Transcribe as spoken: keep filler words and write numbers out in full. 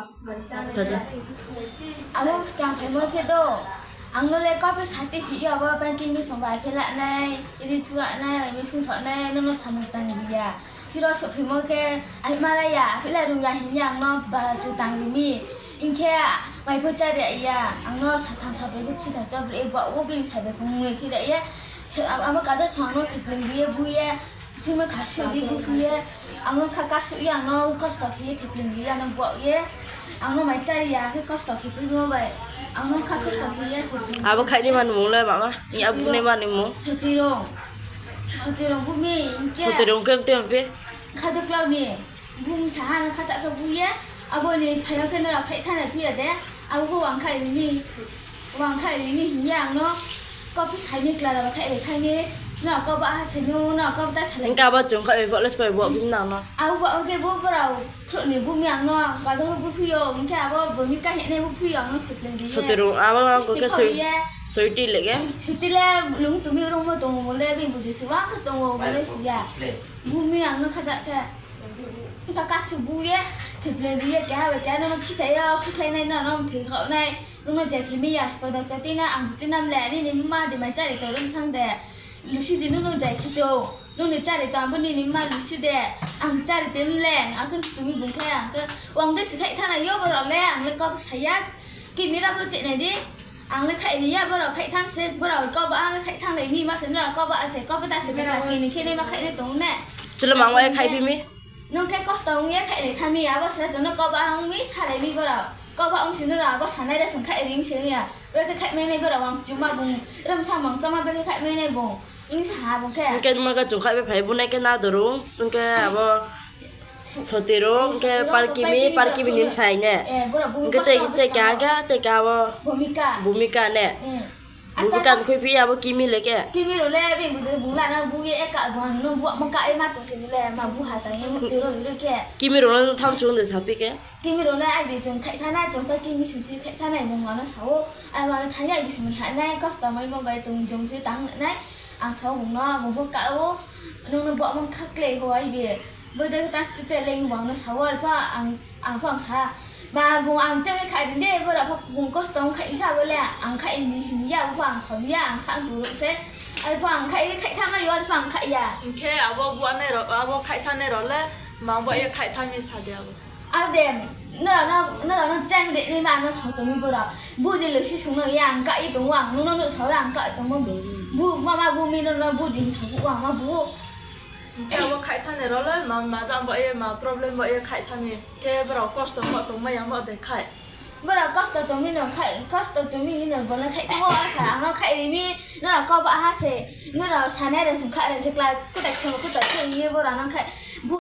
Abo skang phaimo khe do, ang no le kauphi sati phi ya, abo bai khe mi song bai phe la nai, ri sua nai, mi sung sa nai, nung no samung tang ri ya. Hiro souhphaimo khe, ai malai ya, aphi la rung ya hing ye ang no bara chu tang ri mi. Hing khe, mai pho chári ya, ang no satham sabroi khe chita chabroi bo wo bini saibai phung mui khe ra ye. Abo kaja song ang no thipling ri ye, bu ye, simo kha suh di bu phi ye, ang no kha kasuh ye, ang no kosto khe ye thipling ri ye, ang no bo ye, ang no mai chári ya khe kosto khe phimo bai, ang no kha kosto khe ye thipling. Abo khaih ni mani mung le mama, ya bu ni mani mung. Sotirong. Sotirong bu mi, hing khe. Sotirong khe mte mpe. Khaduklau ni, bung saha no khacha khe bu ye, abo ni phaiyong khe nrao khaih thanng nai phi ya de, abo bo wang khaih ri ni, wang khaih ri ni hing ye ang no, kauphi sai mi kla rao ba khaih ri thanng ni, nrao kau ba ha se nu, nrao kau ta salai. Hing khe abo chung khaih bai bo le spai bo bini nang no. Abo bo khe bo brao khrouh ni bu mi ang no, kajo bu phi yo, hing khe abo bo mi ka hing nai bu phi yo, ang no thipling ri ye. Sotirong, abo ang khe soi, soiti le khe. Soiti le lung tumi rungmo tong o le, bini buji si wang khe tong o le si ya. Bu mi ang no khacha khe. Ka kasuh bu ye, thipling ri ye, keha bai keha no no chithai yo, khukhlai nai, no no mthoi khaoh nai, nung no je khe mi ya, spadok to tina, ang tina mle, nini mma de mai chári to rung sang de. Lusi di nung no jai khe to, nung ni chári to, ang bo nini mma lusi de, ang chári te mle, ang khe tumi bung khe, ang khe, wang de si khaih thanng nai yo, borao le, ang le kau sa ya, kimi ra bo chenai di. Ang le khaih ri ya, borao khaih thanng se, borao kau ba ang khaih thanng nai mi ma se, nrao kau ba se, kau ba ta se, bera kini khe nai ma khaih nai tong ne. Chule mang wa ye khaih phi mi. Nung khe kosto ong ye khaih ri tha mi, abo se chung no kau ba ong mi, salai mi borao. Kau ba ong si nrao abo sanai re sung khaih ri mi se ya. Bo khe khaih mai nai borao ang chuma bung, rom sa mang tama bo khe khaih mai nai bung. Ing sa ha bung khe. Hing khe ma khe chung khaih bai phai bu nai khe na dorung, hing khe abo Sotirong, hing khe Parkimi, Parkimi ni bsai ne. Hing khe tei, tei kha khe, tei kha abo Bhumika ne. Bhumika ni khuiphi abo Kimi le khe. Kimi rao le bini buji bung la no bu ye eka bung no bu mo ka e ma tong se bu le ma bu ha tang ye mukti ro ro khe. Kimi rao no tham chung de saphi khe. Kimi rao le ai bi chung khaih thanai, chung pa Kimi sung tui khaih thanai bung ma no sa ou. Ai ma no thang ya bi sung ha nai, kosto maimo bai tong jong se tang nai. Ang sa ou bung no, bung pho ka ou, nung no bo mung kha klei ho ai bi. Bo de ta ste te leng bung no sa ou, arpha ang, ang pho ang sa. Ma bung ang cheng khaih ri de, bo ra pho bung kosto ong khaih sa bo le, ang khaih ni hing ya, bo pho ang thom ya, ang sa ang turu se. Arpha ang khaih ri khaih thanng nai yo, arpha ang khaih ya. Hing khe abo bu anai rao, abo khaih thanng nai rao le, ma bo ye khaih thanng mi sa de abo. Abo de, nrao no, nrao no cheng ri nai ma no thom tong mi borao. Bu ni lusi sung no ya, ang ka ye tong ou, ang nung no nuh sa ou, ang ka ye tong ou. Bu, mama bu mi no, no bu di thang ou, ang ma bu ou. Hing khe abo khaih thanng nai rao le, ma, ma jang bo ye, ma problem bo ye khaih thanng mi. Khe borao kosto mo tong mai ya mo de khaih. Borao kosto tong mi no khaih, kosto tong mi no bo no khaih thanng ou, asa, ang no khaih ri mi, nrao kau ba ha se, nrao sanai re sung khaih re se kla, kutai chung kutai chung ye borao no khaih.